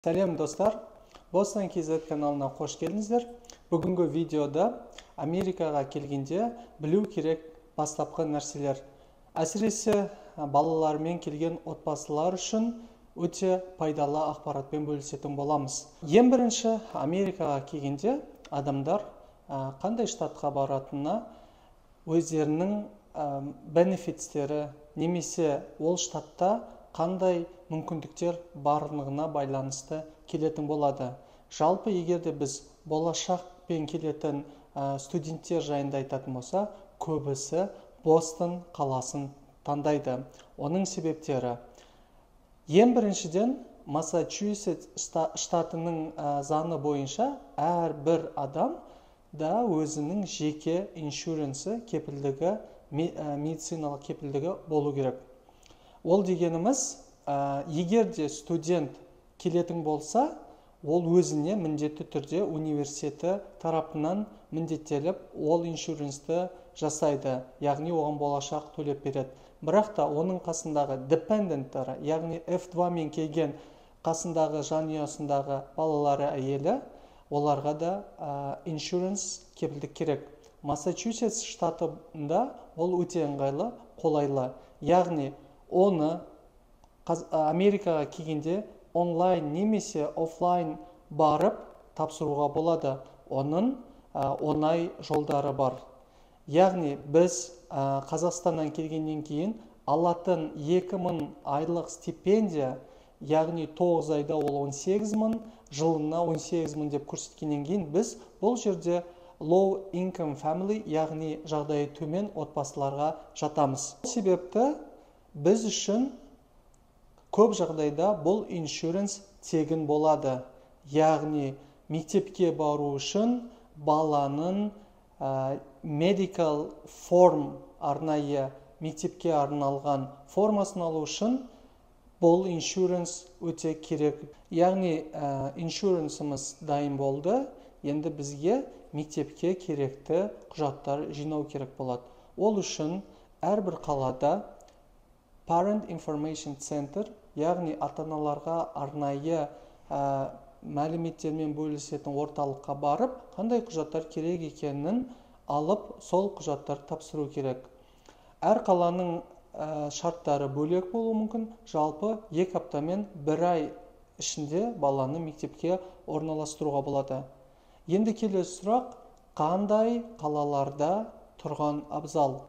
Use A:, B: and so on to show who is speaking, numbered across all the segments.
A: Сәлем, достар! Бостан KZ каналына қош келдіңіздер. Бүгінгі видеода Америкаға келгенде білу керек бастапқы нәрселер. Әсіресе балалармен келген отбасылар үшін өте пайдалы ақпаратпен бөлісетін боламыз. Ең бірінші, Америкаға келгенде адамдар қандай штатқа баратынына, өздерінің benefits тері немесе ол штатта қандай мүмкіндіктер барлығына байланысты келетін болады. Жалпы, егер де біз болашақпен келетін студенттер жайында айтатын болса, көбісі Бостон қаласын таңдайды. Оның себептері: ең біріншіден, Массачусетс штатының заңы бойынша әрбір адам да өзінің жеке insurance і, кепілдігі, медициналық кепілдігі болу керек. Ол дегеніміз, егер де студент келетін болса, ол өзіне міндетті түрде университеті тарапынан міндеттеліп, ол insurance ті жасайды, яғни оған болашақ төлеп береді. Бірақ та оның қасындағы dependent тары, яғни F2 мен келген қасындағы жанұясындағы балалары, әйелі, оларға да insurance кепілдік керек. Массачусетс штатында ол өте ыңғайлы, қолайлы, яғни оны Америкаға келгенде онлайн немесе офлайн барып тапсыруға болады. Оның оңай жолдары бар. Яғни біз Қазақстаннан келгеннен кейін алатын 2000 айлық стипендия, яғни 9 айда ол 18 мың, жылына 18 мың деп көрсеткеннен кейін, біз бұл жерде low income family, яғни жағдайы төмен отбасыларға жатамыз. Сол себепті біз үшін көп жағдайда бұл insurance тегін болады. Яғни мектепке бару үшін баланың medical form, арнайы мектепке арналған формасын алу үшін бұл insurance өте керек. Яғни insurance ымыз дайын болды, енді бізге мектепке керекті құжаттар жинау керек болады. Ол үшін әрбір қалада Parent Information Center, яғни ата аналарға арнайы мәліметтермен бөлісетін орталыққа барып, қандай құжаттар керек екенін алып, сол құжаттарды тапсыру керек. Әр қаланың шарттары бөлек болуы мүмкін. Жалпы 2 апта мен бір ай ішінде баланы мектепке орналастыруға болады. Енді келесі сұрақ: қандай қалаларда тұрған абзал?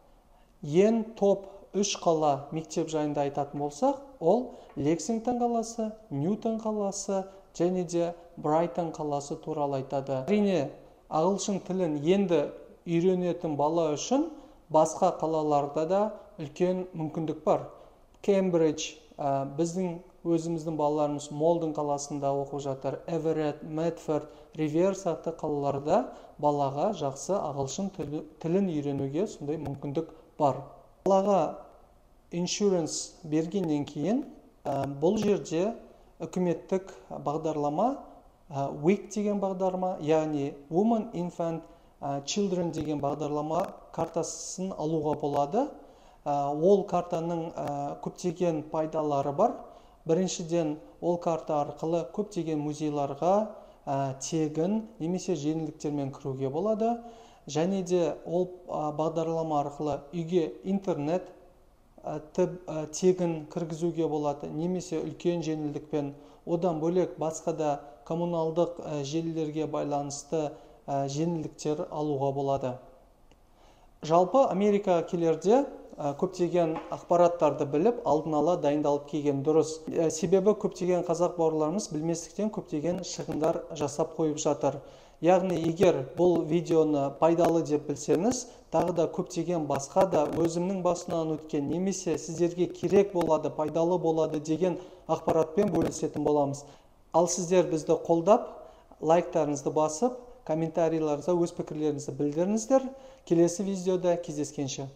A: Ең топ үш қала мектеп жайында айтатын болсақ, ол Лексингтон қаласы, Ньютон қаласы және де Брайтон қаласы туралы айтады. Әрине, ағылшын тілін енді үйренетін бала үшін басқа қалаларда да үлкен мүмкіндік бар. Кембридж, біздің өзіміздің балаларымыз Молден қаласында оқып жатыр, Эверетт, Медфорд, Ривер сияқты қалаларда балаға жақсы ағылшын тілін үйренуге сондай мүмкіндік бар. Балаға insurance бергеннен кейін бұл жерде үкіметтік бағдарлама, WIC деген бағдарлама, яғни Woman, Infant, Children деген бағдарлама картасын алуға болады. Ол картаның көптеген пайдалары бар. Біріншіден, ол карта арқылы көптеген музейларға тегін немесе жеңілдіктермен кіруге болады. Және де ол бағдарлама арқылы үйге интернет тегін кіргізуге болады немесе үлкен жеңілдікпен. Одан бөлек, басқа да коммуналдық желілерге байланысты жеңілдіктер алуға болады. Жалпы, Америкаға келерде көптеген ақпараттарды біліп, алдын ала дайындалып келген дұрыс. Себебі көптеген қазақ бауырларымыз білместіктен көптеген шығындар жасап қойып жатыр. Яғни егер бұл видеоны пайдалы деп білсеңіз, тағы да көптеген басқа да өзімнің басымнан өткен немесе сіздерге керек болады, пайдалы болады деген ақпаратпен бөлісетін боламыз. Ал сіздер бізді қолдап, лайктарыңызды басып, комментарийлеріңізде өз пікірлеріңізді білдіріңіздер. Келесі видеода кездескенше!